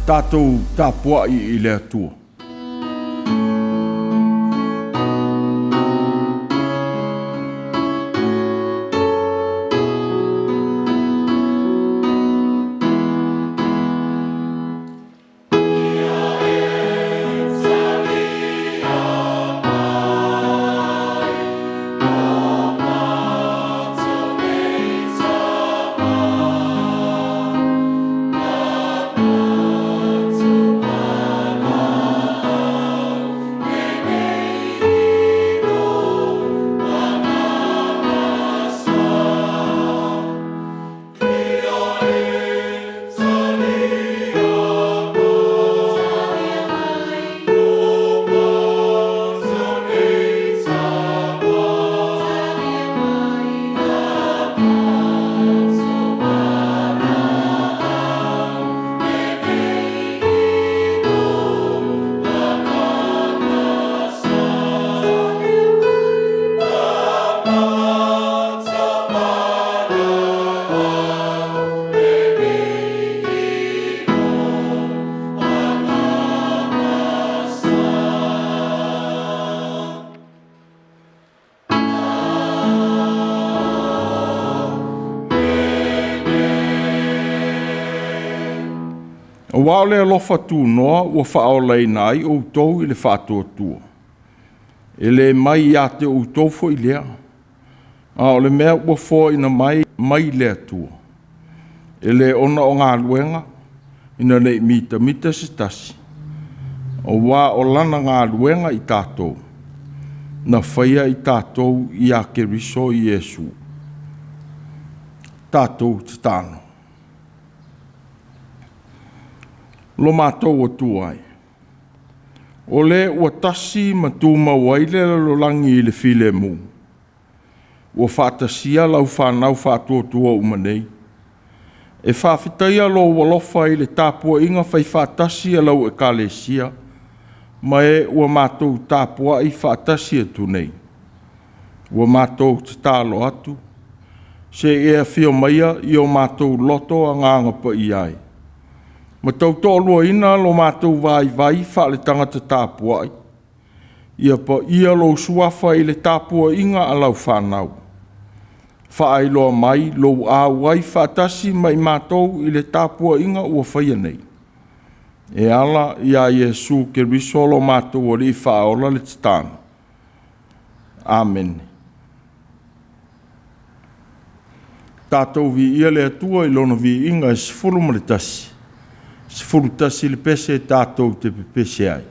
Tatou tapuai i le Atua. Aua o le alofa tunoa ua faaolaina ai outou i le faatuatua. E le mai ia te outou foi lea, a o le mea ua foaina mai mai le Atua, e le ona o galuega, ina ne i mitamita se tasi, aua o lana galuega i tatou, na faia i tatou ia Keriso Iesu. Tatou tatalo. Lo matou Atua e, o le ua tasi ma tumau ai le lalolagi i le filemu, ua faatasia lau fanau faatuatua uma nei, e faafetaia lou alofa i le tapuaiga faifaatasi a lau Ekalesia, ma e ua matou tapuai faatasi atu nei. Ua matou tatalo atu, se i e afio maia i o matou loto Agaga Paia e, ma tautoaluaina lo matou vaivai faaletagata tapuai, ia paia lou Suafa i le tapuaiga a lau fanau. Faailoa mai lou auai faatasi ma i matou i le tapuaiga ua faia nei, e ala ia Iesu Keriso lo matou Alii Faaola le tatalo. Amene. Tatou viia le Atua i lona viiga e 11, 11 le pese tatou te pepese ai.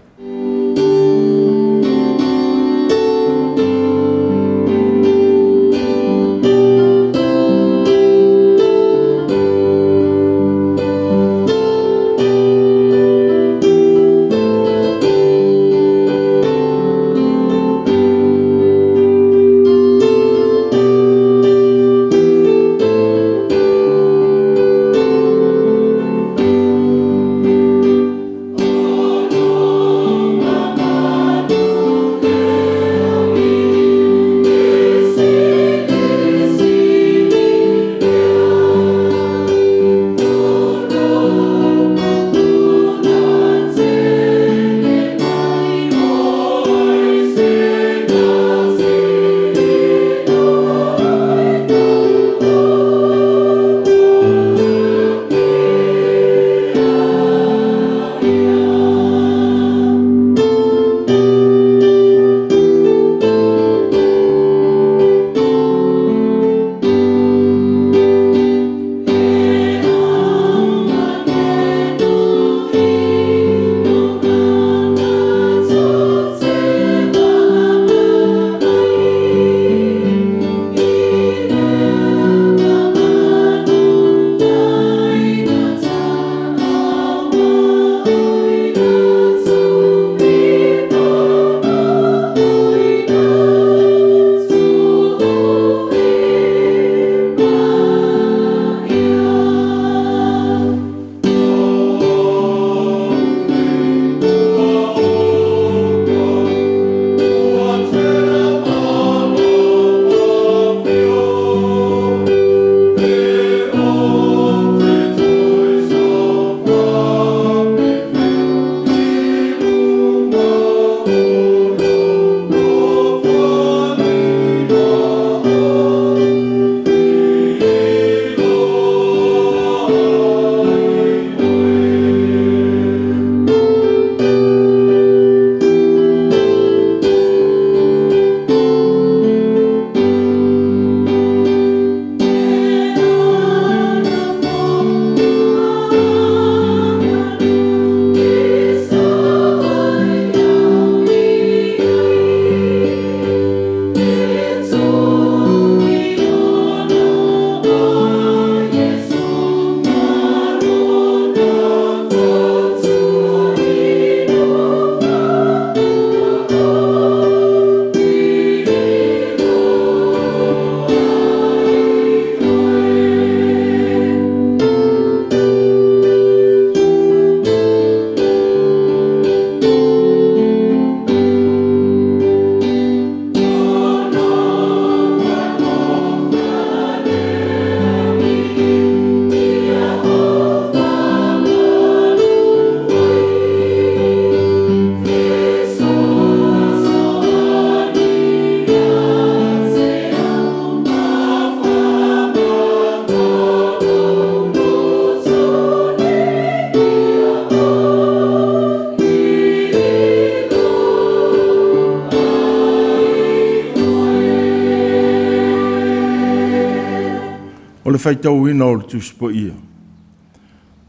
O le faitauina o le Tusi Paia.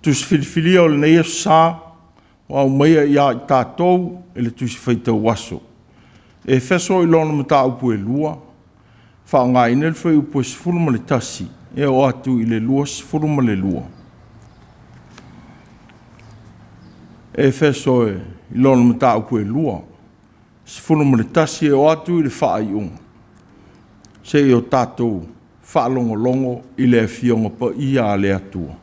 Tusi filifilia o lenei Aso Sa ua aumaia ia i tatou e le Tusi Faitau Aso. Efeso i lona mataupu e 2, faaaogaina le fuaiupu e 11 e oo atu i le 22. Efeso i lona mataupu e 2, 11 e oo atu i le faaiuga, seia o tatou faalogologo i le Afioga Paia a le Atua.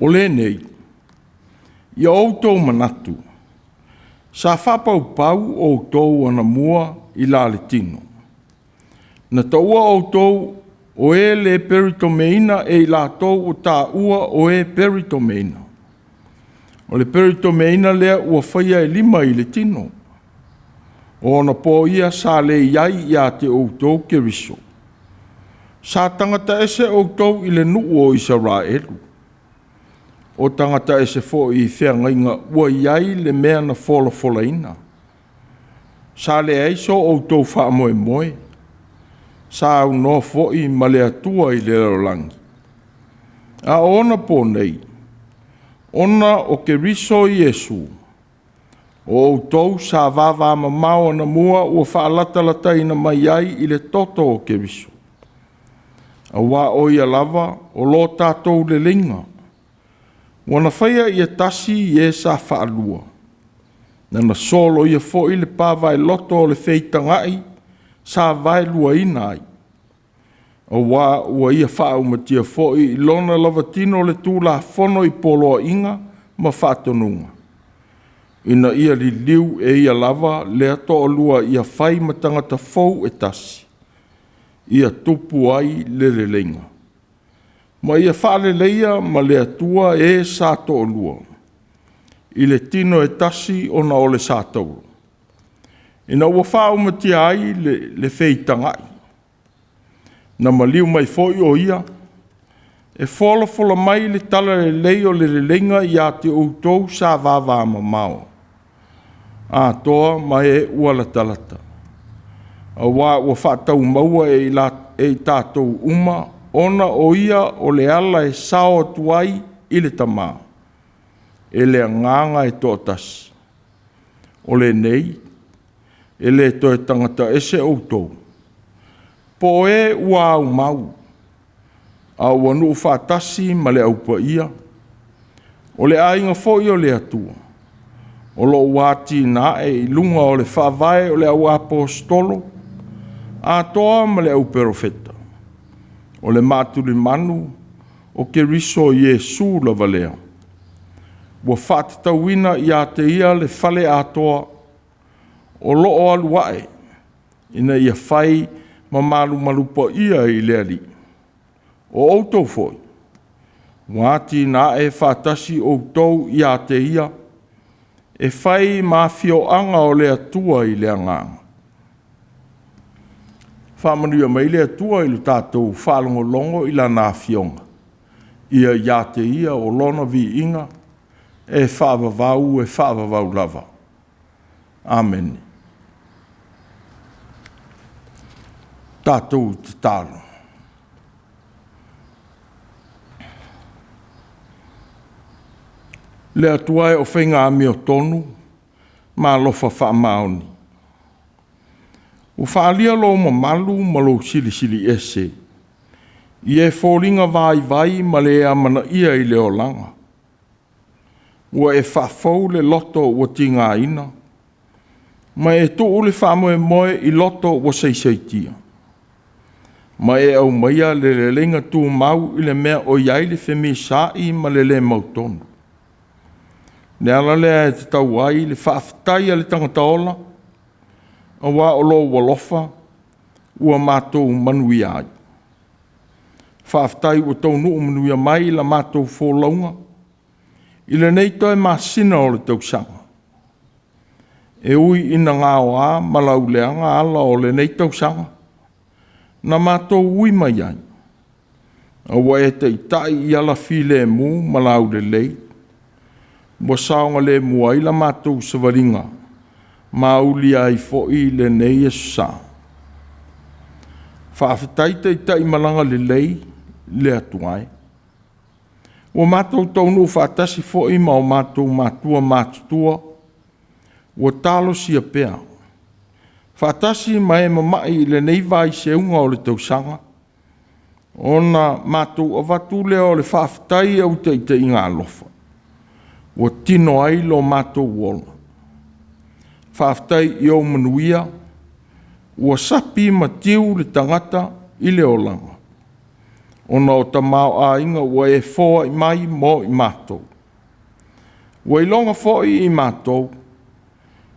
O lenei, ia outou manatu, sa faapaupau outou anamua i la le tino, na taua outou o e le peritomeina e i latou ua taua o e peritomeina. O le peritomeina lea ua faia e lima i le tino. O ona po ia sa le i ai ia te outou Keriso. Sa tagata ese outou i le nuu o Isaraelu, o tagata ese foi i feagaiga ua i ai le mea na folafolaina. Sa leai so outou faamoemoe, sa aunoa foi ma le Atua i le lalolagi. A o ona po nei, ona o Keriso Iesu, o outou sa vavamamao anamua ua faalatalataina mai ai i le toto o Keriso. Aua o Ia lava o lo tatou leleiga, ua na faia ia tasi i e sa faalua, na na soloia foi le pa vaeloto o le feitagai sa vaeluaina ai, aua ua ia faaumatia foi i lona lava tino le Tulafono i poloaiga ma faatonuga, ina ia liliu e ia lava lea toalua ia fai ma tagata fou e tasi, ia tupu ai le leleiga, ma ia faaleleia ma le Atua e sa toalua, i le tino e tasi ona o le satauro, ina ua faaumatia ai le feitagai. Na maliu mai foi o ia e folafola mai le talalelei o le leleiga ia te outou sa vavamamao, atoa ma e ua latalata, aua ua faataumaua e i tatou uma ona o Ia o le ala e sao atu ai i le Tama, e le Agaga e toatasi. O lenei, e le toe tagata ese outou, po o e ua aumau, a ua nuu faatasi ma le Au Paia, o le aiga foi o le Atua, o lo o ua atinae i luga o le faavae o le auaposeitolo atoa ma le auperofeta, o le maatulimanu o Keriso Iesu lava lea, ua faatatauina ia te ia le fale atoa o lo o alu ae, ina ia fai ma malumalu paia i le Alii. O outou foi, ua atinae faatasi outou ia te ia, e fai ma afioaga o le Atua i le Agaga. Faamanuia mai le Atua i le tatou faalogologo i Lana Afioga, ia ia te Ia o Lona viiga e faavavau e faavavau lava. Amene. Tatou tatalo. Le Atua e o faiga amiotonu ma alofa faamaoni, ua faaalia lou mamalu ma lou Silisili Ese i e foliga vaivai ma le amanaia i le olaga. Ua e faafou le loto ua tigaina, ma e tuu le faamoemoe i loto ua saisaitia, ma e aumaia le leleiga tumau i le mea o i ai le femisaai ma le le mautonu. Le ala lea e tatau ai le faafetai a le tagata ola, aua o lou alofa ua matou manuia ai. Faafetai ua taunuu manuia mai la matou folauga i lenei toe masina o le tausaga. E ui ina gaoa ma lauleaga ala o lenei tausaga na matou ui mai ai, a ua e taitai i ala filemu ma laulelei, ua saogalemu ai la matou savaliga ma aulia ai foi lenei aso Sa. Faafetai taitai malaga lelei le Atua e. Ua matou taunuu faatasi foi ma o matou matua matutua ua talosia pea, faatasi ma e mama'i i lenei vaiseuga o le tausaga, ona matou avatu lea o le faafetai i au taitaiga alofa ua tino ai lo matou ola. Faafetai i ou manuia ua sapi ma tiu le tagata i le olaga, ona o tamaoaiga ua e foai mai mo i matou. Ua iloga foi i matou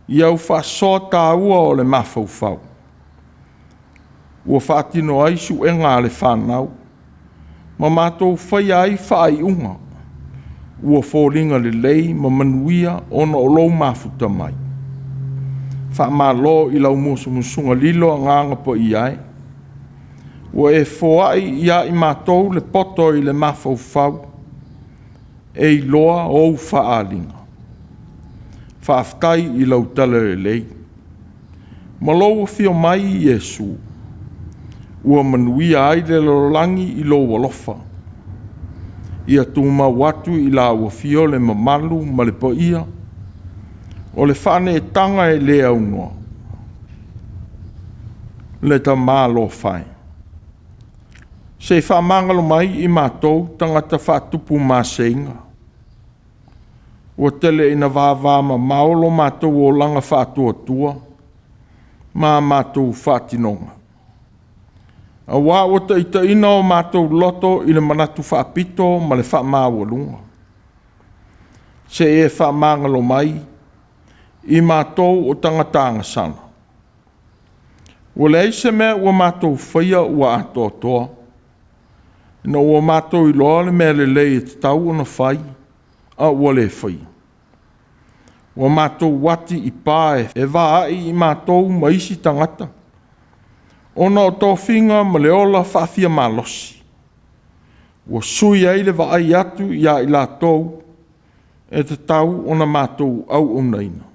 i au faasoa taua o le mafaufau, ua faatino ai suega a le fanau, ma matou faia ai faaiuga ua foliga lelei ma manuia ona o lou mafuta mai. Faamalo i lau musumusuga lilo Agaga Paia e, ua e foai ia i matou le poto i le mafaufau e iloa ou faaaliga. Faafetai i lau talalelei ma lou afio mai Iesu, ua manuia ai le lalolagi i lou alofa. Ia tumau atu i lau afio le mamalu ma le paia o le faaneetaga e le aunoa, le Tama alofa e, se i faamagalo mai i matou tagata faatupu maseiga, ua tele ina vavamamao lo matou olaga faatuatua ma a matou faatinoga, auā ua taitaiina o matou loto i le manatu faapito ma le faamaualuga. Se i e faamagalo mai i matou o tagata agasala. Ua leai se mea ua matou faia ua atoatoa, ina ua matou iloa le mea lelei e tatau ona fai, a ua le faia. Ua matou ati i pa e vaai i matou ma isi tagata, ona o tofiga ma le ola faafiamalosi, ua sui ai le vaai atu ia i latou e tatau ona matou auaunaina.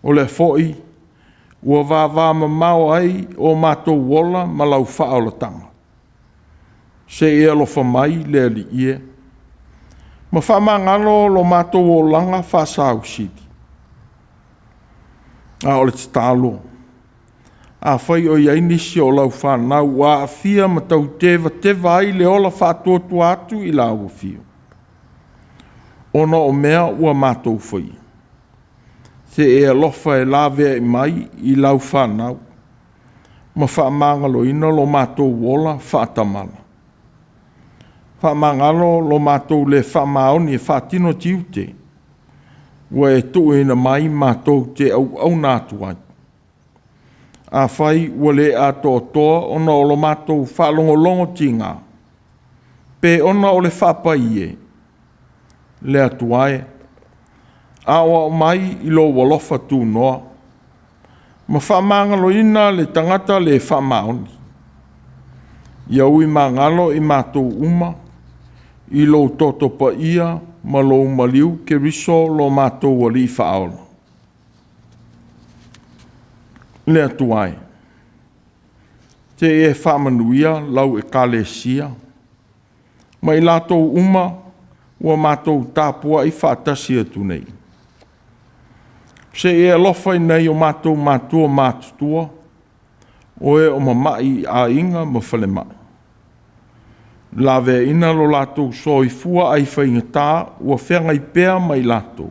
O lea foi ua vavamamao ai o matou ola ma lau faaolataga. Se i e alofa mai le Alii e, ma faamagalo lo matou olaga faasausili. A o le tatalo, afai o i ai nisi o lau fanau ua aafia ma tau tevateva ai le ola faatuatua atu i lau afio, ona o mea ua matou faia, se i e alofa e laveai mai i lau fanau ma faamagaloina lo matou ola faatamala. Faamagalo lo matou le faamaoni e faatino tiute ua e tuuina mai matou te auauna atu ai. Afai ua le atoatoa ona o lo matou faalogologo tiga, pe ona o le faapaie, le Atua e, aoao mai i lou alofa tunoa, ma faamagaloina le tagata le faamaoni. Ia ui magalo i matou uma i lou toto paia ma lou maliu Keriso lo matou Alii Faaola. Le Atua e, se i e faamanuia lau Ekalesia ma i latou uma ua matou tapuai faatasi atu nei. Se i e alofa i nai o matou matua matutua, o e o mama'i i aiga ma falemai, laveaina lo latou soifua aifaigata ua feagai pea ma i latou.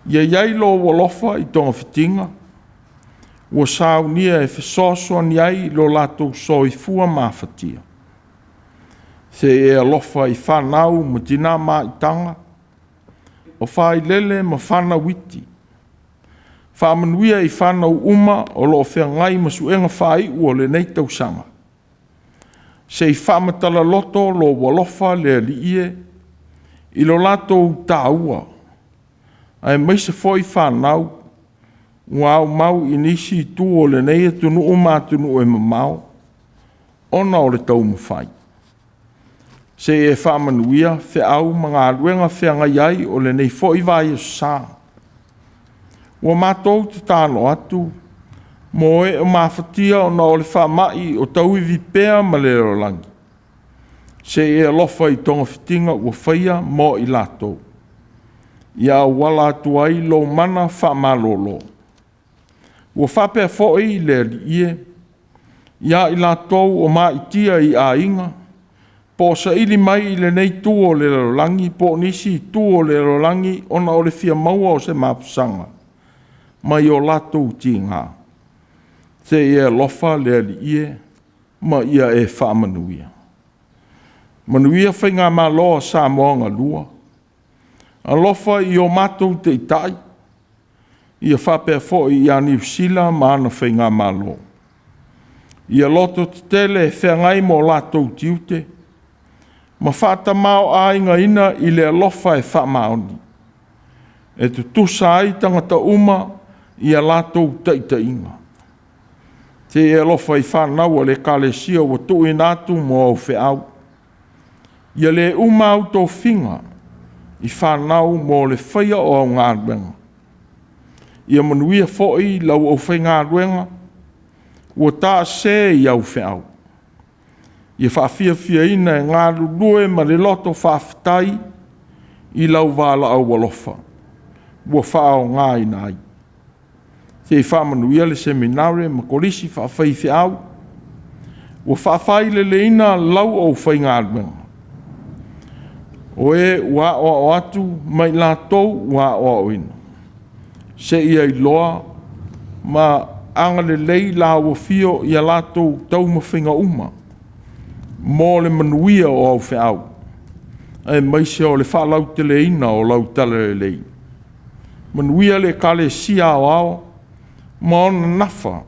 Ia i ai lou alofa i togafitiga ua saunia e fesoasoani ai i lo latou soifua mafatia. Se i e alofa i fanau ma tina maitaga, o failele ma fanau iti. Faamanuia i fanau uma o lo o feagai ma suega faaiu o lenei tausaga. Se i faamatala loto lou alofa le Alii e i lo latou taua, aemaise foi fanau ua aumau i nisi itu o lenei atunuu ma atunuu e mamao ona o le taumafai. Se i e faamanuia feau ma galuega feagai ai o lenei foi vaiaso sa. Ua matou tatalo atu Mo e o mafatia ona o le faamai o tauivi pea ma le lalolagi, se i e alofa i togafitiga ua faia mo i latou, ia auala atu ai lou mana faamalolo. Ua faapea foi le Alii e, ia i latou o maitia i aiga, po o saili mai i lenei itu o le lalolagi po o nisi itu o le lalolagi ona o le fia maua o se mapusaga mai o latou tiga, se i e alofa le Alii e, ma ia e faamanuia. Manuia Faigamalo a Samoa galua, alofa i o matou Taitai, ia faapea foi ia Niu Sila ma ana Faigamalo. Ia lototetele e feagai ma o latou tiute, ma faatamaoaigaina i le alofa e faamaoni, e tutusa ai tagata uma i a latou taitaiga. Se i e alofa i fanau a le Ekalesia ua tuuina atu mo au feau, ia le uma au tofiga i fanau mo le faia o au galuega. Ia manuia foi lau aufaigaluega ua taase i au feau, ia faafiafiaina e galulue ma le loto faafetai i lau valaau alofa ua faaaogaina ai. Se i faamanuia le Seminare ma Kolisi Faafaifeau ua faafaileleina lau aufaigaluega, o e ua aoao atu ma i latou ua aoaoina, seia iloa ma agalelei lau afio i a latou taumafaiga uma mo le manuia o au feau, aemaise o le faalauteleina o lau talalelei. Manuia le Ekalesia Aoao ma ona nafa,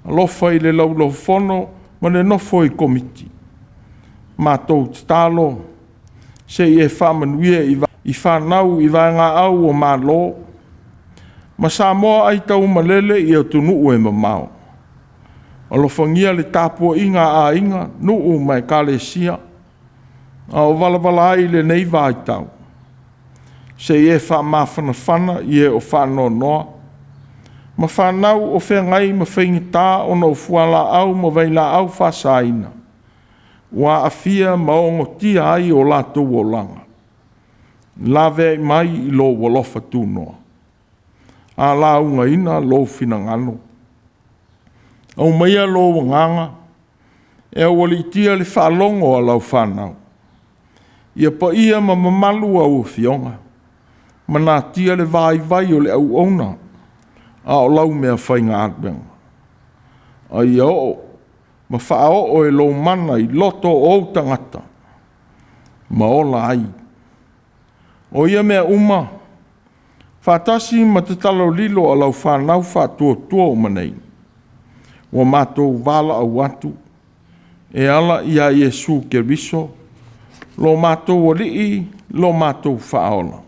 alofa i le Laulau-a-Fono ma le nofo a Komiti. Matou tatalo se i e faamanuia i fanau i vaegaau a Malo ma Samoa aitaumalele i atunuu e mamao. Alofagia le tapuaiga a aiga, nuu ma ekalesia a o valavala ai i lenei vaitau. Se i e faamafanafana i e o faanoanoa ma fanau o feagai ma faigata ona o fualaau ma vailaau faasaina ua aafia ma ogotia ai o latou olaga. Laveai mai i lou alofa tunoa, a laugaina lou finagalo. Aumaia lou agaga e aualiitia le faalogo a lau fanau. Ia paia ma mamalu au afioga, ma natia le vaivai o le auauna a o lau meafaigaluega. A ia oo ma faaoo e lou mana i loto o ou tagata ma ola ai. O ia mea uma faatasi ma tatalo lilo a lau fanau faatuatua uma nei, ua matou valaau atu e ala ia Iesu Keriso lo matou Alii lo matou Faaola.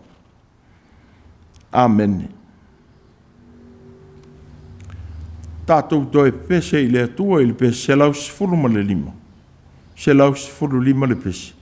Amene. Tatou toe pepese i le Atua i le pese 115, 115 le pese.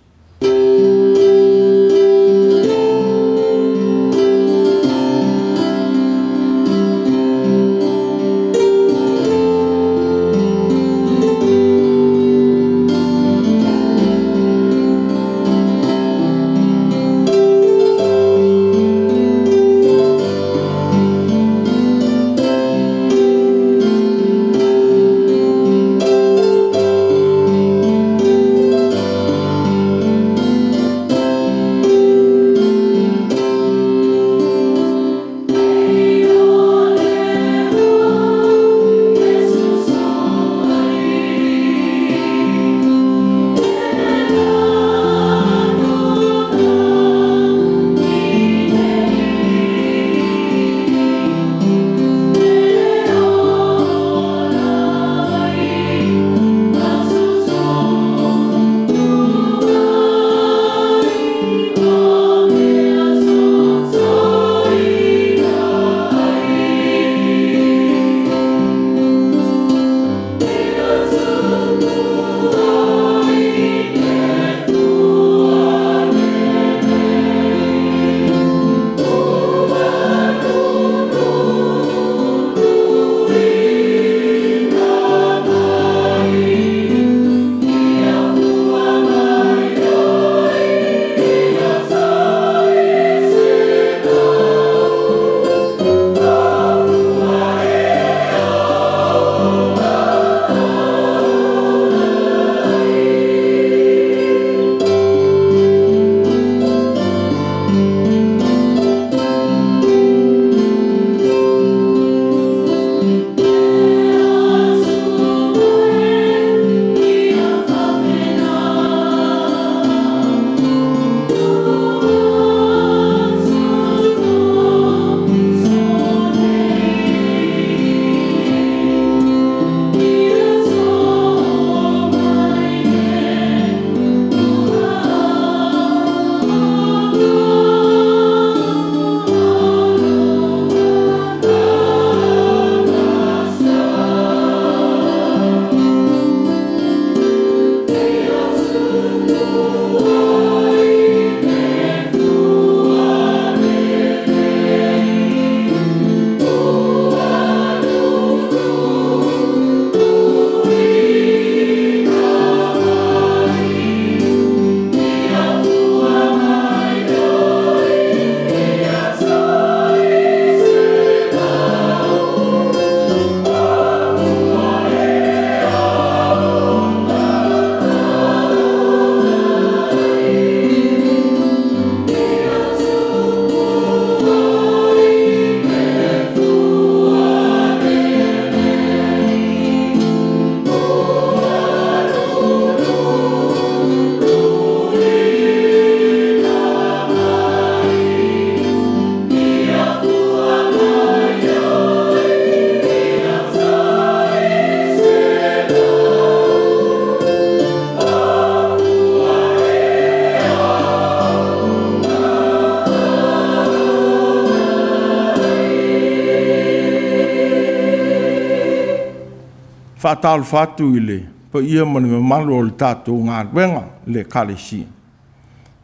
Faatalofa atu i le paia ma le mamalu o le tatou galuega i le Ekalesia.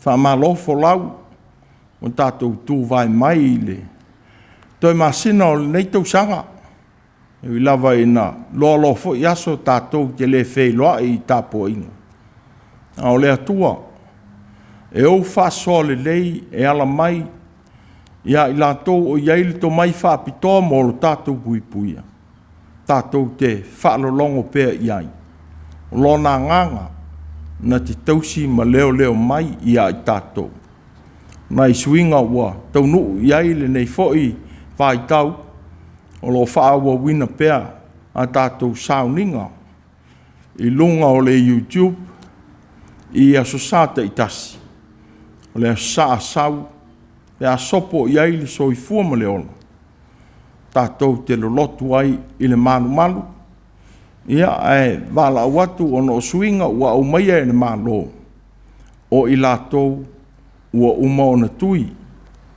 Faamalo folau ua tatou tuvae mai i le toe masina o lenei tausaga. E ui lava ina loaloa foi aso tatou te le feiloai i tapuaiga, a o le Atua e ou faasoa lelei e ala mai ia i latou o i ai le tomai faapitoa mo lo tatou puipuia, tatou te faalologo pea i ai. O Lona Agaga na te tausi ma leoleo mai ia i tatou. Nai suiga ua taunuu i ai lenei foi vaitau, o lo o faaauauina pea a tatou sauniga i luga o le YouTube i Aso Sa taitasi. O le Aso Sa a sau pe a sopo i ai le soifua ma le ola, tatou te lolotu ai i le malumalu, ia ae valaau atu ona o suiga ua aumaia e le Malo, o i latou ua uma ona tui,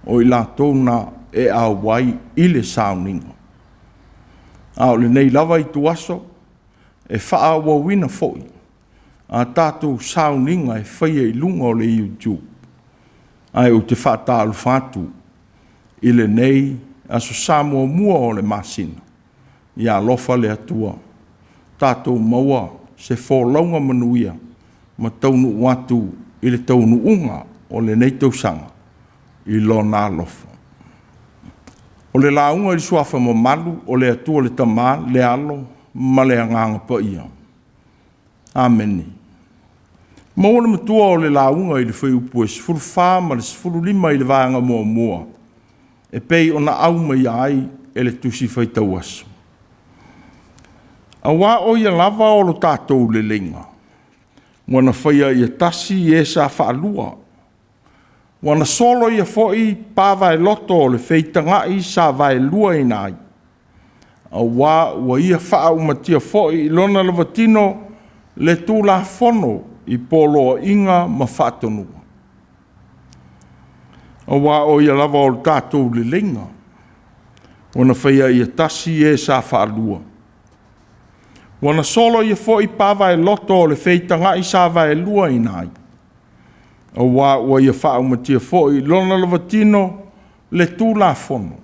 o i latou na e auai i le sauniga. A o lenei lava ituaso, e faaauauina foi a tatou sauniga e faia i luga o le YouTube. Ae ou te faatalofa atu i lenei Aso Sa muamua o le masina, ia alofa le Atua, tatou maua se folauga manuia ma taunuu atu i le taunuuga o lenei tausaga i Lona alofa. O le lauga i le Suafa mamalu o le Atua le Tama, le Alo ma le Agaga Paia. Amene. Maua le matua o le lauga i le fuaiupu e 14 ma le 15 i le vaega muamua, e pei ona aumaia ai e le Tusi Faitau Aso. Aua o ia lava o lo tatou leleiga, ua na faia ia tasi e sa faalua, ua na soloia foi pa vaeloto o le feitagai sa vaeluaina ai, aua ua ia faaumatia foi i lona lava tino le Tulafono i poloaiga ma faatonuga. Aua o ia lava o le tatou leleiga, ua na faia ia tasi e sa faalua, ua na soloia foi pa vaeloto o le feitagai sa vaeluaina ai, aua ua ia faaumatia foi i lona lava tino le Tulafono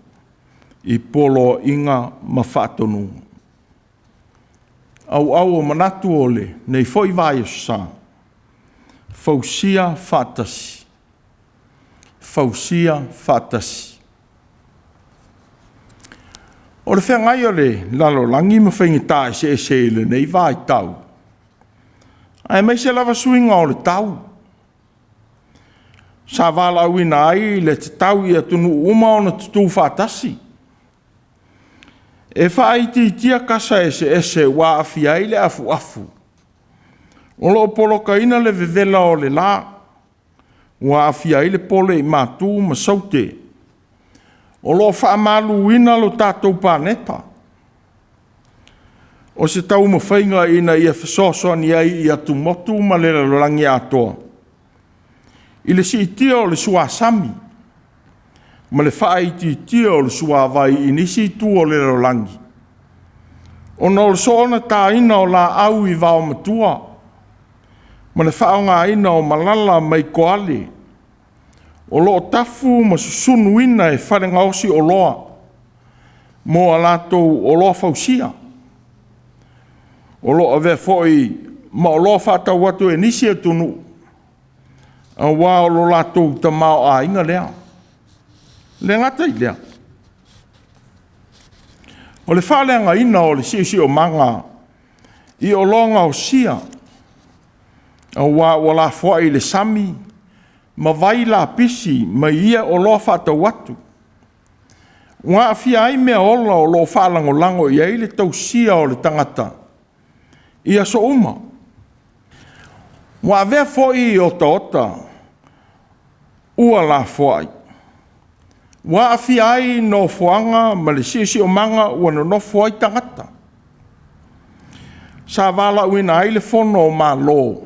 i poloaiga ma faatonuga. Auau o manatu o lenei foi vaiaso sa, fausia faatasi, fausia faatasi. O le feagai o le lalolagi ma faigata eseese i lenei vaitau, aemaise lava suiga o le tau, sa valaauina ai le tatau i atunuu uma ona tutu faatasi e faaitiitia kasa eseese ua aafia ai le afuafu o lo o polokaina le vevela o le la, ua aafia ai le pole i matu ma saute o lo o faamaluina lo tatou paneta. O se taumafaiga ina ia fesoasoani ai i atumotu ma le lalolagi atoa i le siitia o le suasami ma le faaitiitia o le suavai i nisi itu o le lalolagi, ona o le soona taina o laau i vaomatua ma le faaaogaina o malala mai koale o lo o tafu ma susunuina e fale gaosi oloa mo a latou oloa fausia, o lo o avea foi ma oloa faatau atu e nisi atunuu, aua o lo latou tamaoaiga lea. E le gata i lea, o le faaleagaina o le siosiomaga i oloa gaosia aua ua lafoai i le sami ma vai lapisi mai ia oloa faatau atu, ua aafia ai meaola o lo o faalagolago i ai le tausia o le tagata i aso uma. Ua avea foi otaota ua lafoai, ua aafia ai nofoaga ma le siosiomaga ua nonofo ai tagata. Sa valaauina ai le Fono o Malo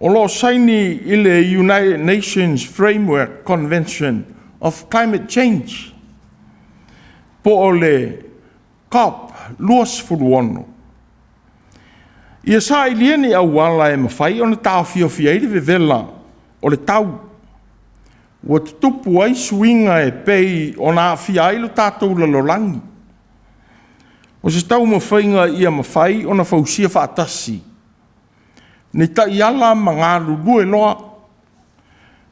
o lo o saini i le United Nations Framework Convention of Climate Change, po o le COP 26, Ia sailia ni auala e mafai ona taofiofi ai le vevela o le tau ua tutupu ai suiga e pei ona aafia ai lo tatou lalolagi. O se taumafaiga ia mafai ona fausia faatasi ni taiala ma galulue loa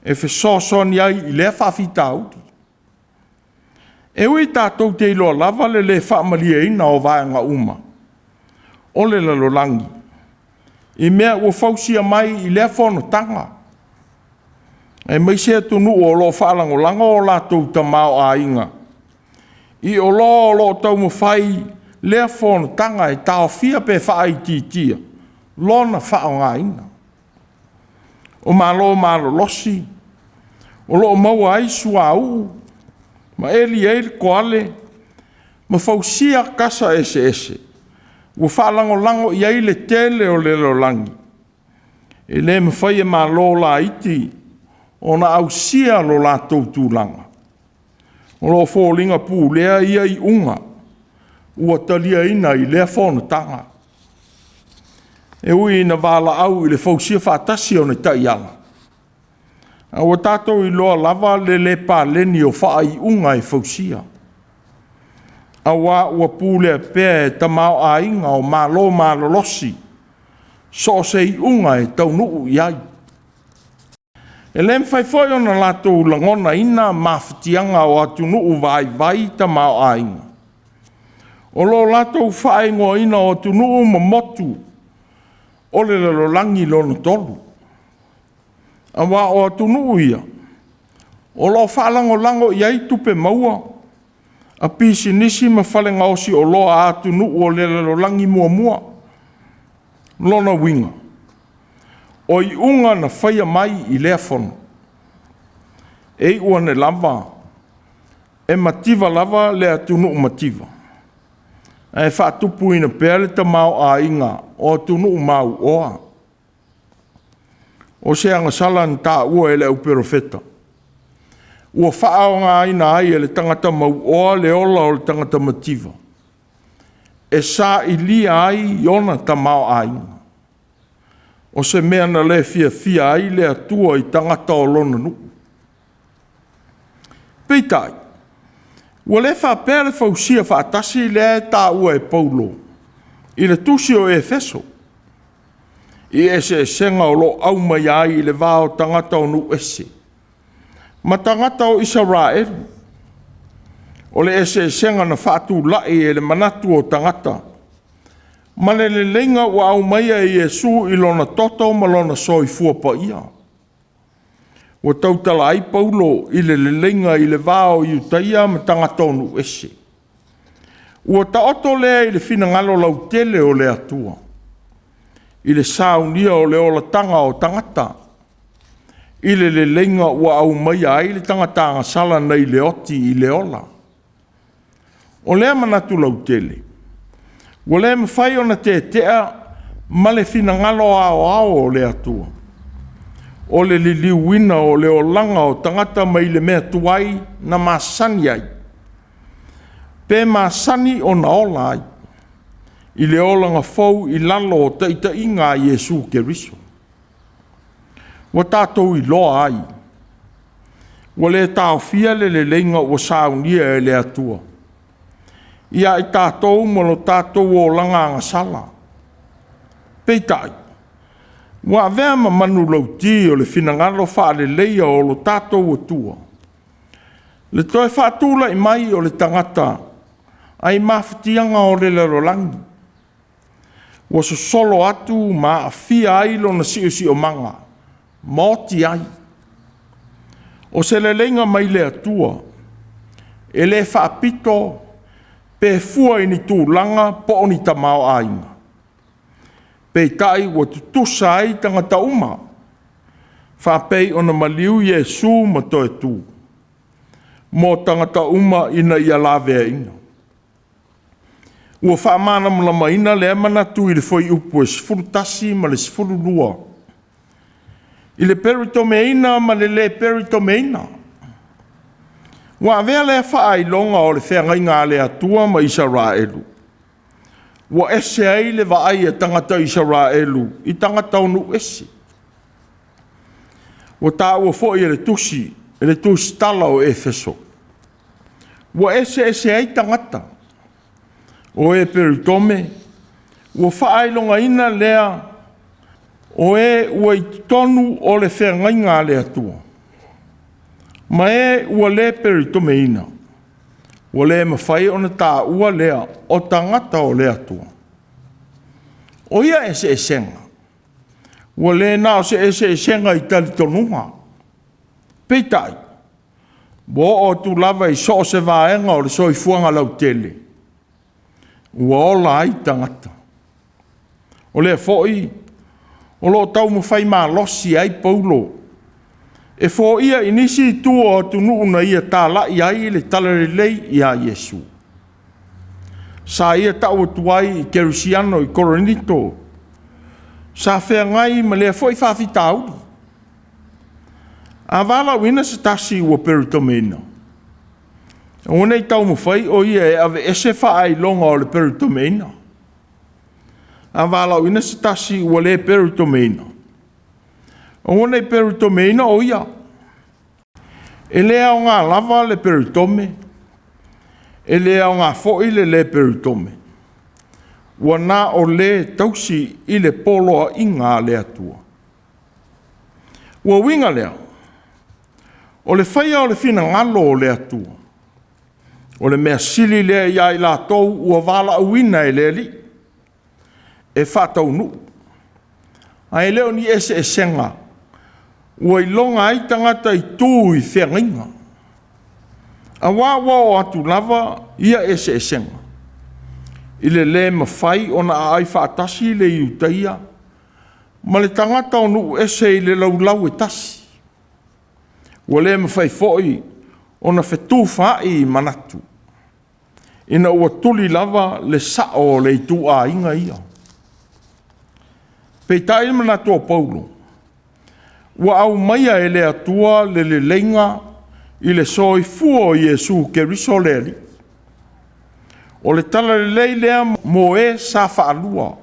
e fesoasoani ai i lea faafitauli. E ui tatou te iloa lava le le faamalieina o vaega uma o le lalolagi i mea ua fausia mai i lea fonotaga, aemaise atunuu o lo o faalagolago o latou tamaoaiga i oloa o lo o taumafai lea fonotaga e taofia pe faaitiitia lona faaaogaina. O Malo malolosi o lo o maua ai suauu ma eli ai le koale ma fausia kasa eseese ua faalagolago i ai le tele o le lalolagi, e le mafai e Malo laiti ona ausia lo latou tulaga. O lo o foliga pulea ia iuga ua taliaina i lea fonotaga. E ui ina valaau i le fausia faatasi o ni taiala, a ua tatou iloa lava le le paleni o faaiuga e fausia, aua ua pulea pea e tamaoaiga o Malo malolosi so o se iuga e taunuu i ai. E le mafai foi ona latou lagonaina mafatiaga o atunuu vaivai tamaoaiga, o lo o latou faaigoaina o atunuu ma motu o le lalolagi lona tolu, aua o atunuu ia o lo o faalagolago i ai tupe maua a pisinisi ma fale gaosi oloa a atunuu o le lalolagi muamua. O lona uiga, o iuga na faia mai i lea fono, e iu ane lava e mativa lava le atunuu mativa, ae faatupuina pea le tamaoaiga o atunuu mauoa. O se agasala na taua e le au perofeta, ua faaaogaina ai e le tagata mauoa le ola o le tagata mativa e sailia ai ona tamaoaiga. O se mea na le fiafia ai le Atua i tagata o lona nuu. Peitai, ua le faapea le fausia faatasi lea e taua e Paulo i le tusi o Efeso, i eseesega o lo o aumaia ai i le va o tagata o nuu ese ma tagata o Isaraelu. O le eseesega na faatulai e le manatu o tagata ma le leleiga ua aumaia e Iesu i lona toto ma lona soifua paia. Ua tautala ai Paulo i le leleiga i le va o Iutaia ma tagata o nuu ese. Ua taoto lea i le finagalo lautele o le Atua, i le saunia o le olataga o tagata, i le leleiga ua aumaia ai le tagata agasala nai le oti i le ola. O lea manatu lautele, ua le mafai ona tetea ma le finagalo aoao o le Atua, o le liliuina o le olaga o tagata mai le mea tuai na masani ai, pe masani ona ola ai, i le olaga fou i lalo o taitaiga a Iesu Keriso. Ua tatou iloa ai, ua le taofia le leleiga ua saunia e le Atua ia i tatou ma lo tatou olaga agasala. Peitai, ua avea ma manulauti o le finagalo faaleleia o lo tatou Atua, le toe faatulai mai o le tagata ai mafatiaga o le lalolagi, ua sosolo atu ma aafia ai lona siosiomaga ma oti ai. O se leleiga mai le Atua e le faapito pe fua i ni tulaga po o ni tamaoaiga, peitai ua tutusa ai tagata uma, faapei ona maliu Iesu ma toe tu mo tagata uma ina ia laveaiina. Ua faamalamalamaina lea manatu i le fuaiupu 11 ma le 12 i le peritomeina ma le le peritomeina. Ua avea lea faailoga o le feagaiga a le Atua ma Isaraelu. Ua ese ai le vaai a tagata Isaraelu i tagata o nuu ese. Ua taua foi e le tusi, e le tusitala o Efeso, ua eseese ai tagata. O e peritome ua faailogaina lea o e ua i totonu o le feagaiga a le Atua, ma e ua le peritomeina, ua le mafai ona taua lea o tagata o le Atua. O ia eseesega, ua le na o se eseesega i talitonuga, peitai, ua oo atu lava i so o se vaega o le soifuaga lautele, ua ola ai tagata. O lea foi o lo o taumafai malosi ai Paulo e foia i nisi itu o atunuu na ia talai ai le talalelei ia Iesu. Sa ia tau atu ai i Kerisiano i Korinito, sa feagai ma lea foi faafitauli. A valaauina se tasi ua peritomeina, aua ne i taumafai o ia e aveese faailoga o le peritomeina. A valaauina se tasi ua le peritomeina, aua ne i peritomeina o ia. E le aoga lava le peritome, e le aoga foi le le peritome. Ua na o le tausi i le poloaiga a le Atua. Ua uiga lea, o le faia o le finagalo o le Atua, o le mea sili lea ia i latou ua valaauina e le Alii e faataunuu, ae le o ni eseesega ua iloga ai tagata i tu i feagaiga. Aua ua oo atu lava ia eseesega i le le mafai ona aai faatasi le Iutaia ma le tagata o nuu ese i le laulau e tasi. Ua le mafai foi ona fetufaai manatu, ina ua tuli lava le sao o le ituaiga ia. Peitai le manatu o Paulo, ua aumaia e le Atua le leleiga i le soifua o Iesu Keriso le Alii. O le talalelei lea mo e sa faalua,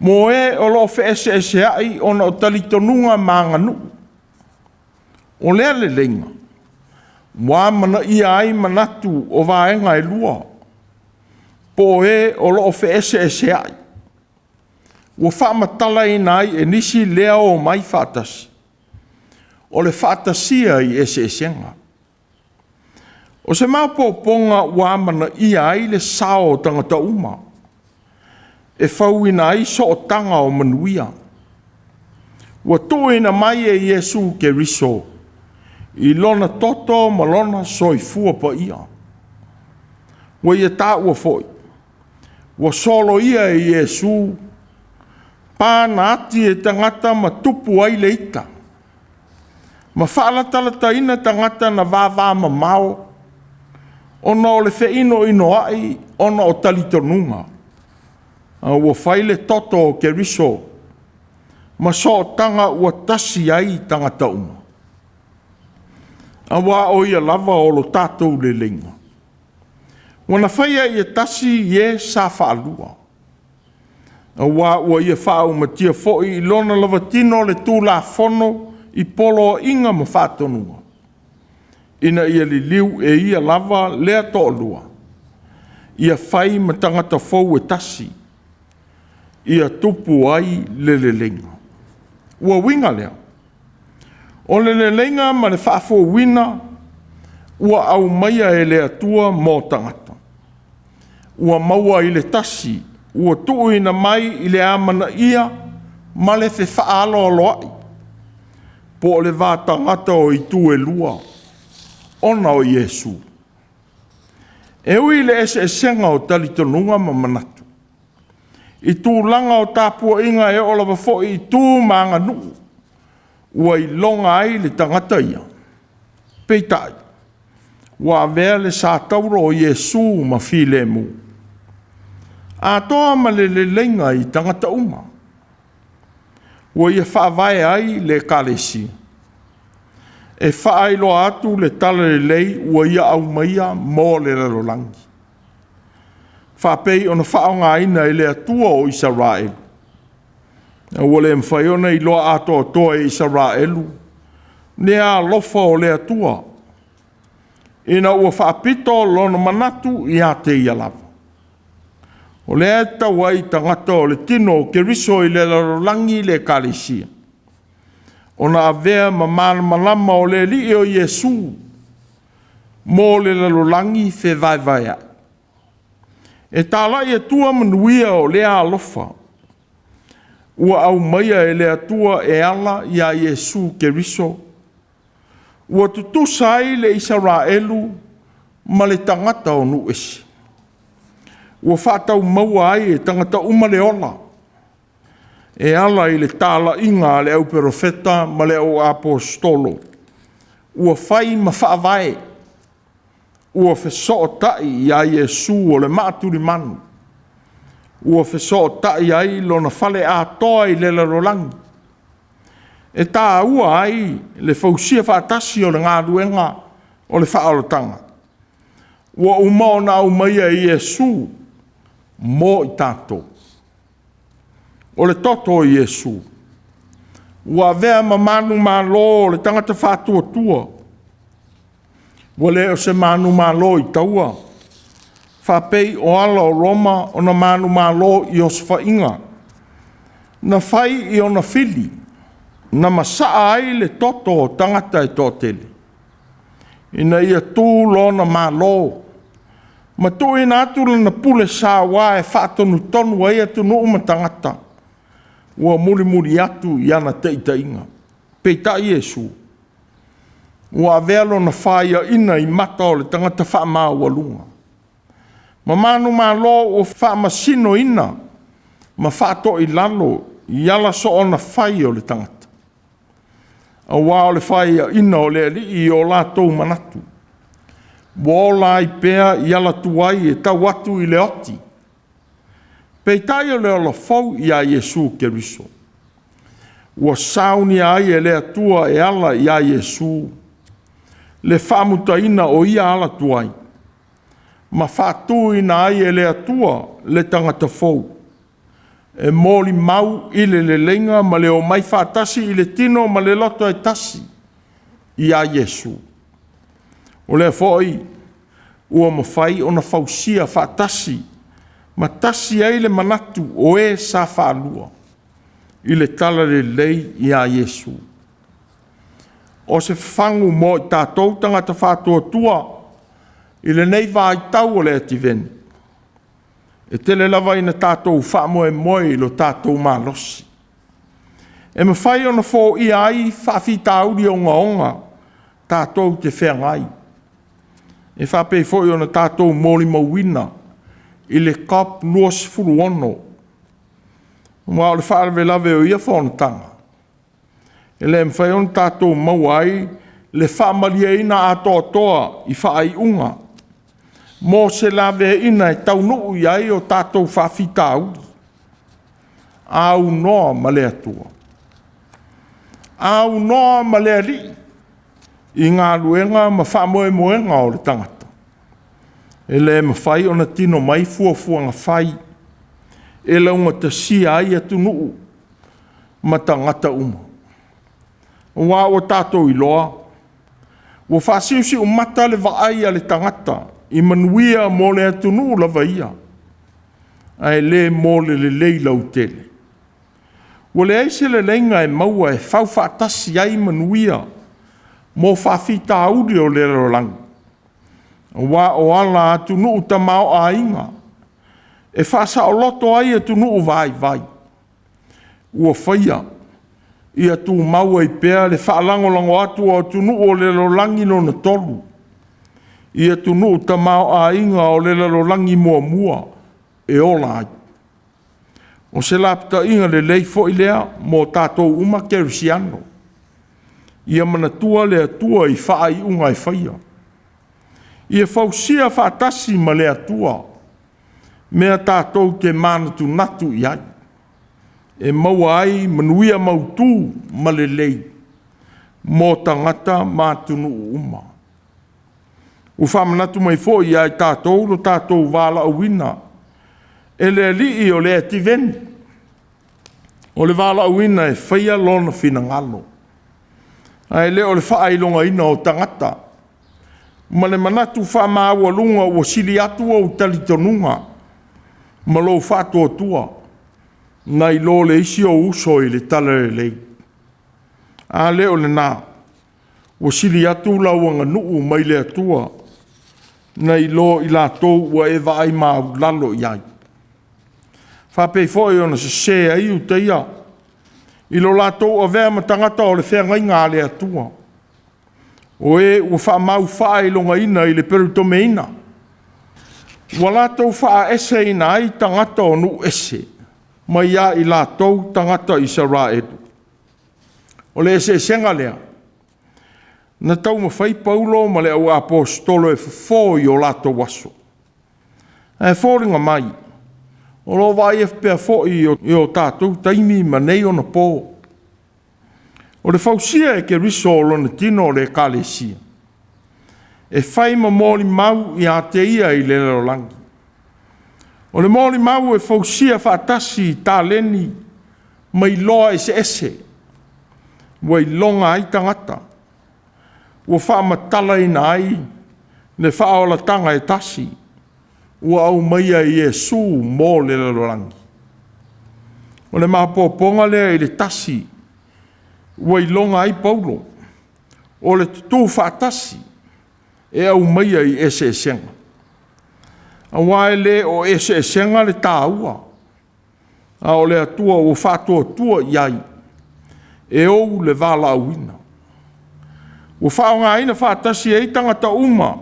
mo e o lo o feeseeseai ona o talitonuga ma aganuu. O lea leleiga ua amanaia ai manatu o vaega e lua, po o e o lo o feeseeseai, ua faamatalaina ai e nisi lea omai faatasi, o le faatasia i eseesega. O se maopoopoga ua amanaia ai le sao o tagata uma, e fauina ai sootaga o manuia. Ua tuuina mai e Iesu Keriso i lona toto ma lona soifua paia. Ua ia taua foi, ua soloia e Iesu pa na ati e tagata ma tupu ai le ita, ma faalatalataina tagata na vavamamao ona o le feinoinoai ona o talitonuga. A ua fai le toto o Keriso ma sootaga ua tasi ai tagata uma. Aua o ia lava o lo tatou leleiga. Ua na faia ia tasi i e sa faalua, aua ua ia faaumatia foi i lona lava tino le Tulafono i poloaiga ma faatonuga, ina ia liliu e ia lava lea toalua, ia fai ma tagata fou e tasi, ia tupu ai le leleiga. Ua uiga lea, o le leleiga ma le faafouina ua aumaia e le Atua mo tagata, ua maua i le tasi ua tuuina mai i le amanaia ma le fefaaloaloai, po o le va tagata o itu e lua, ona o Iesu. E ui i le eseesega o talitonuga ma manatu, i tulaga o tapuaiga e oo lava foi i tu ma aganuu, ua iloga ai le tagata ia, peitai, ua avea le sa tauro o Iesu ma filemu, atoa ma le leleiga i tagata uma. Ua ia faavae ai le Ekalesia e faailoa atu le talalelei ua ia aumaia mo le lalolagi. faapei ona faaaogaina e le Atua o Isaraelu. Ua le mafai ona iloa atoatoa e Isaraelu lea alofa o le Atua, ina ua faapito lona manatu ia te ia lava. O lea e tatau ai i tagata o le tino o Keriso i le lalolagi le Ekalesia, ona avea ma malamalama o le Alii o Iesu mo le lalolagi fevaevaea'i. E talai atua manuia o lea alofa ua aumaia e le Atua e ala ia Iesu Keriso, ua tutusa ai le Isaraelu ma le tagata o nuu ese. Ua faataumaua ai e tagata uma le ola e ala i le talaiga a le au perofeta ma le au aposetolo, ua fai ma faavae, ua fesootai ia Iesu o le maatulimanu, ua fesootai ai lona fale atoa i le lalolagi. E taua ai le fausia faatasi o le galuega o le faaolataga, ua uma ona aumaia e Iesu mo i tatou. O le toto o Iesu ua avea ma manumalo o le tagata faatuatua, ua le o se manumalo i taua, faapei o ala o Roma ona manumalo i osofaiga na fai i ona fili, na masaa ai le toto o tagata e toatele, ina ia tu lona Malo ma tuuina atu lana pule saua e faatonutonu ai atunuu ma tagata ua mulimuli atu i ana taitaiga. Peitai Iesu, ua avea lona faiaina i mata o le tagata faamaualuga, ma manumalo ua faamasinoina ma faatoilalo i ala soona fai o le tagata, aua o le faiaina o le Alii i o latou manatu, ua ola ai pea i ala tuai e tau atu i le oti. Peitai o le ola fou ia Iesu Keriso, ua saunia ai e le Atua e ala ia Iesu le faamutaina o ia ala tuai, ma faatuina ai e le Atua le tagata fou, e molimau i le leleiga ma le omai faatasi i le tino ma le loto e tasi ia Iesu. O lea foi ua mafai ona fausia faatasi ma tasi ai le manatu o e sa faalua i le talalelei ia Iesu. O se fagu mo i tatou tagata faatuatua i lenei vaitau o le ativene, e tele lava ina tatou faamoemoe i lo tatou malosi, e mafai ona foia ai faafitauli ogaoga tatou te feagai, e faapei foi ona tatou molimauina i le COP26, aua o le faalavelave o ia fonotaga, e le mafai ona tatou maua ai le faamalieina atoatoa i faaiuga mo se laveaiina e taunuu i ai o tatou faafitauli, aunoa ma le Atua, aunoa ma le Alii i galuega ma faamoemoega o le tagata, e le mafai ona tino mai fuafuaga fai e laugatasia ai atunuu ma tagata uma. Aua ua tatou iloa, ua faasiusiumata le vaai a le tagata i manuia mo le atunuu lava ia, ae le mo le lelei lautele. Ua leai se leleiga e maua e faufaatasi ai manuia mo faafitauli o le lalolagi, aua o ala a atunuu tamaoaiga e faasaoloto ai atunuu vaivai, ua faia ia tumau ai pea le faalagolago atu o atunuu o le lalolagi lona tolu i atunuu tamaoaiga o le lalolagi muamua e ola ai. O se lapataiga lelei foi lea mo tatou uma kerisiano, ia manatua le Atua i faaiuga e faia. Ia fausia faatasi ma le Atua mea tatou te manatunatu i ai, e maua ai manuia mautu ma lelei mo tagata ma atunuu uma. Ua faamanatu mai foi ia i tatou lo tatou valaauina. e le alii o le ativeni, o le valaauina e faia lona finagalo, ae le o le faailogaina o tagata, ma le manatu faamaualuga ua sili atu ou talitonuga ma lou faatuatua nai lo le isi ou uso i le talalelei. A le o lena, ua sili atu lau aganuu mai le Atua nai lo i latou ua e vaai maualalo i ai. Faapei foi ona sese ai Iuta ia i lo latou avea ma tagata o le feagaiga a le Atua, o e ua faamau faailogaina i le pelotomeina, ua latou faaeseina ai tagata o nuu ese mai ia i latou tagata Isaraelu. O le eseesega lea, na taumafai Paulo ma le auaposeitolo e fofo i o latou aso, ae foliga mai o lo o vaaia pea foi i o tatou taimi ma nei onapo. O le fausia e Keriso o lona tino o le Ekalesia, e fai ma molimau ia te ia i le lalolagi. O le molimau e fausia faatasi i taleni ma iloa eseese ua iloga ai tagata, ua faamatalaina ai le faaolataga e tasi ua aumaia e Iesu mo le lalolagi. O le maopoopoga lea i le tasi ua iloga ai Paulo, o le tutu faatasi e aumaia i eseesega. Aua e le o eseesega le taua, a o le Atua ua faatuatua i ai e ou le valaauina. Ua faaaogaina faatasi ai tagata uma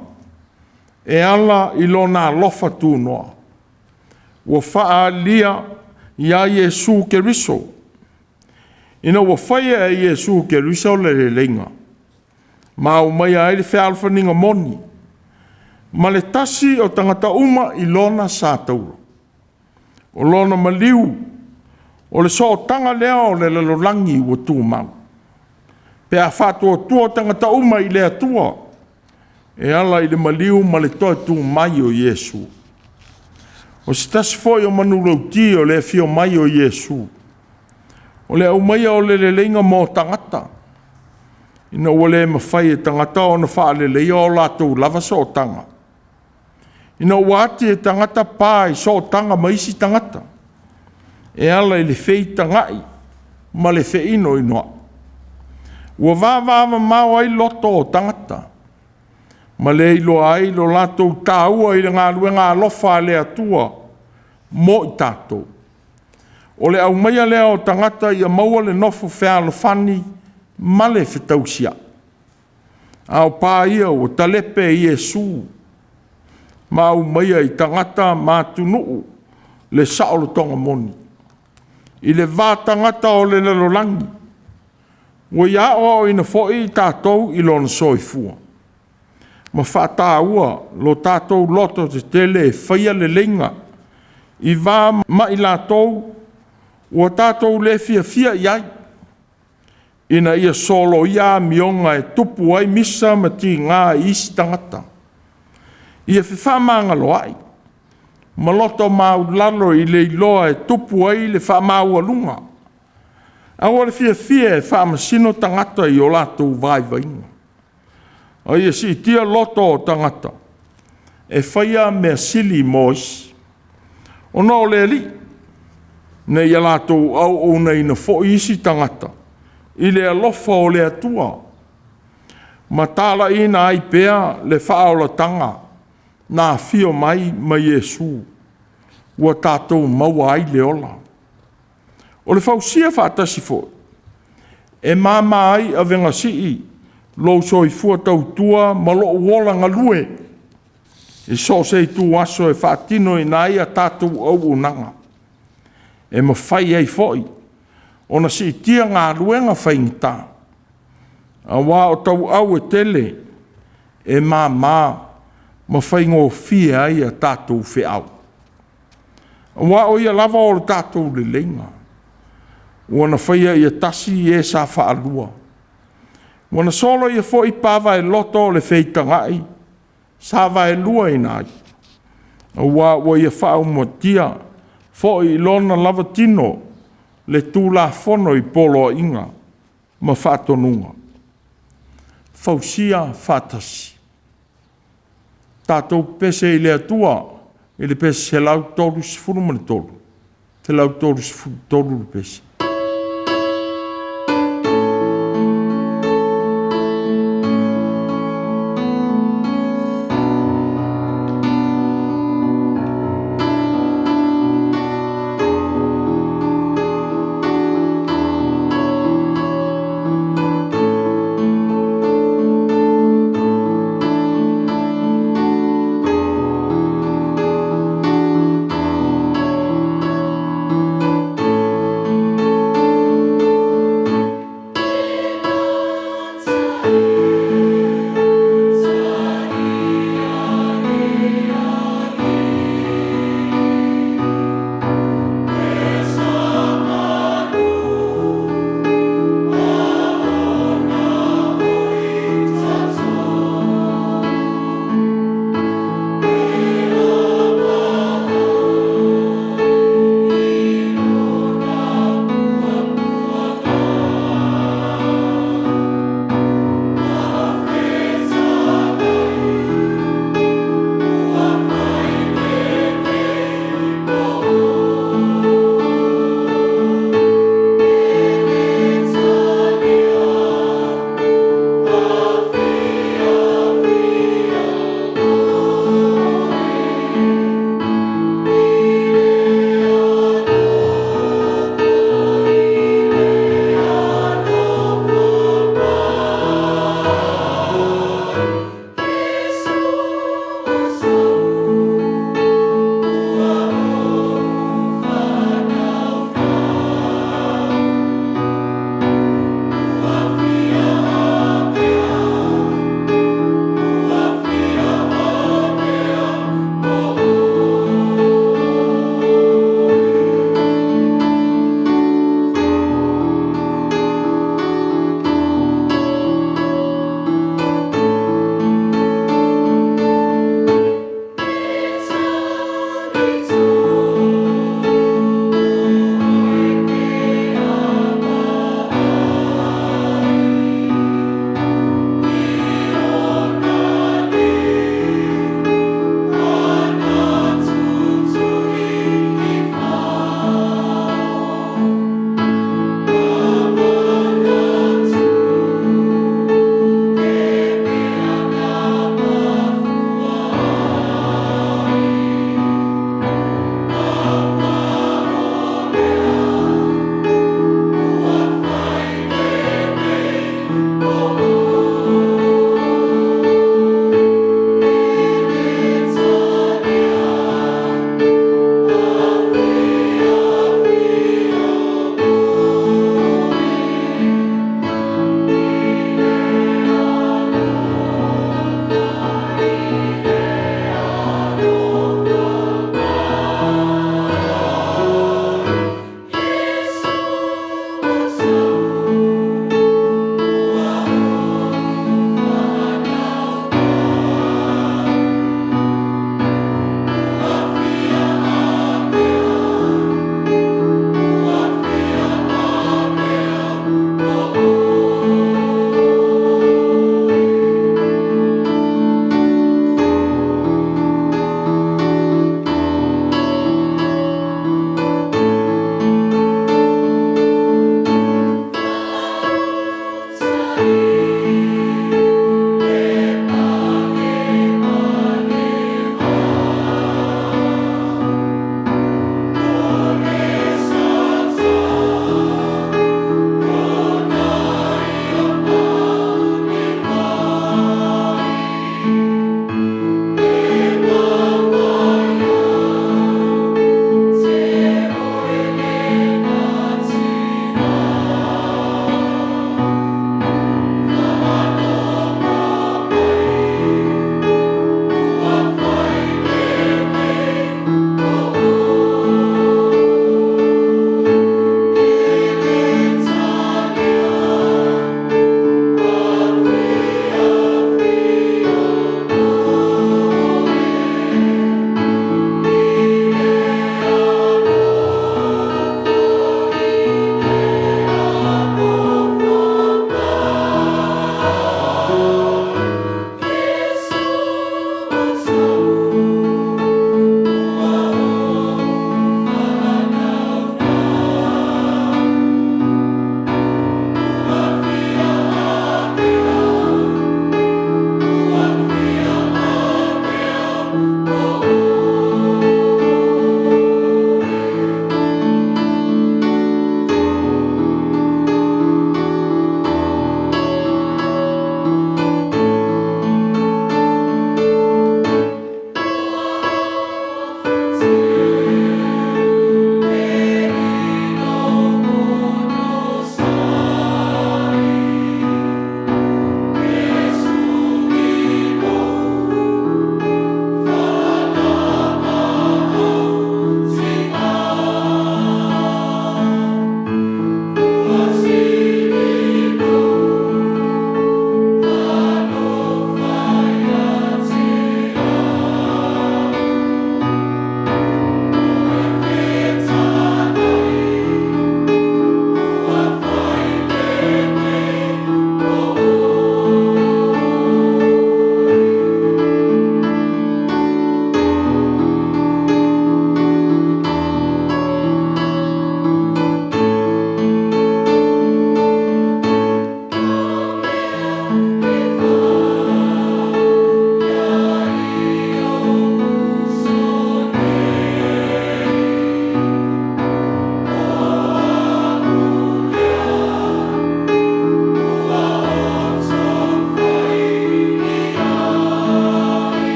e ala i lona alofa tunoa, ua faaalia ia Iesu Keriso, ina ua faia e Iesu Keriso le leleiga, ma aumaia ai le fealofaniga moni, ma le tasi o tagata uma i lona sa taua. O lona maliu, o le sootaga lea o le lalolagi ua tumau, pe a faatuatua tagata uma i le Atua, e ala i le maliu ma le toe tu mai o Iesu. O se tasi foi o manulauti o le afio mai o Iesu, o le aumaia o le leleiga mo tagata, ina ua le mafai e tagata ona faaleleia o latou lava sootaga, ina ua ati e tagata pa i sootaga ma isi tagata, e ala i le feitagai ma le feinoinoai. Ua vavamamao ai loto o tagata, ma le iloa ai lo latou taua i le galuega alofa a le Atua mo i tatou. O le aumaia lea o tagata ia maua le nofo fealofani ma le fetausiai. A o pa ia ua talepe e Iesu ma aumaia i tagata ma atunuu le saolotoga moni. I le va tagata o le lalolagi, ua ia aoaoina foi tatou i lona soifua, ma faataua lo tatou loto tetele e faia leleiga i va ma i latou ua tatou le fiafia i ai, ina ia soloia amioga e tupu ai misa ma tiga i isi tagata. Ia fefaamagaloai ma loto maualalo i le iloa e tupu ai le faamaualuga. Aua le fiafia e faamasino tagata i o latou vaivaiga, a ia siitia loto o tagata e faia mea sili mo isi, ona o le Alii, ina ia latou auaunaina foi isi tagata i le alofa o le Atua, ma talaiina ai pea le faaolataga na afio mai ma Iesu, ua tatou maua ai le ola. O le fausia faatasi foi, e mama ai avega sii lou soifua tautua ma lou ola galue i so o se ituaso e faatinoina ai a tatou auaunaga, e mafai ai foi ona siitia galuega faigata, aua o tauau e tele e mama ma faigofie ai a tatou feau. Aua o Ia lava o le tatou leleiga, ua na faia ia tasi e sa faalua, ua na soloia foi pa vaeloto o le feitagai sa vaeluaina ai, aua ua ia faaumatia Fo'i i lona lava tino le Tulafono i poloaiga ma faatonuga. Fausia faatasi. Tatou pepese i le Atua i le pese 133, 133 le pese.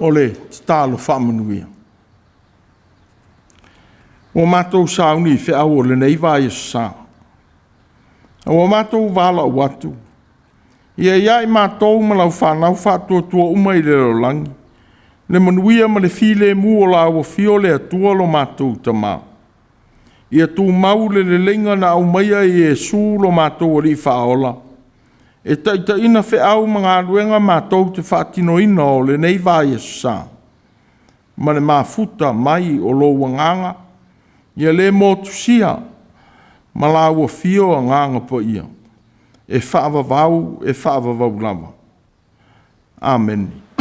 O le tatalo faamanuia. Ua matou sauni i feau o lenei vaiaso sa, a ua matou valaau atu, ia i ai matou ma lau fanau faatuatua uma i le lalolagi le manuia ma le filemu o lau afio le Atua lo matou Tama. Ia tumau le leleiga na aumaia e Iesu lo matou Alii Faaola e taitaiina feau ma galuega matou te faatinoina o lenei vaiaso sa, ma le mafuta mai o lou Agaga, ia le motusia ma lau afio Agaga Paia, e faavavau e faavavau lava. Amene.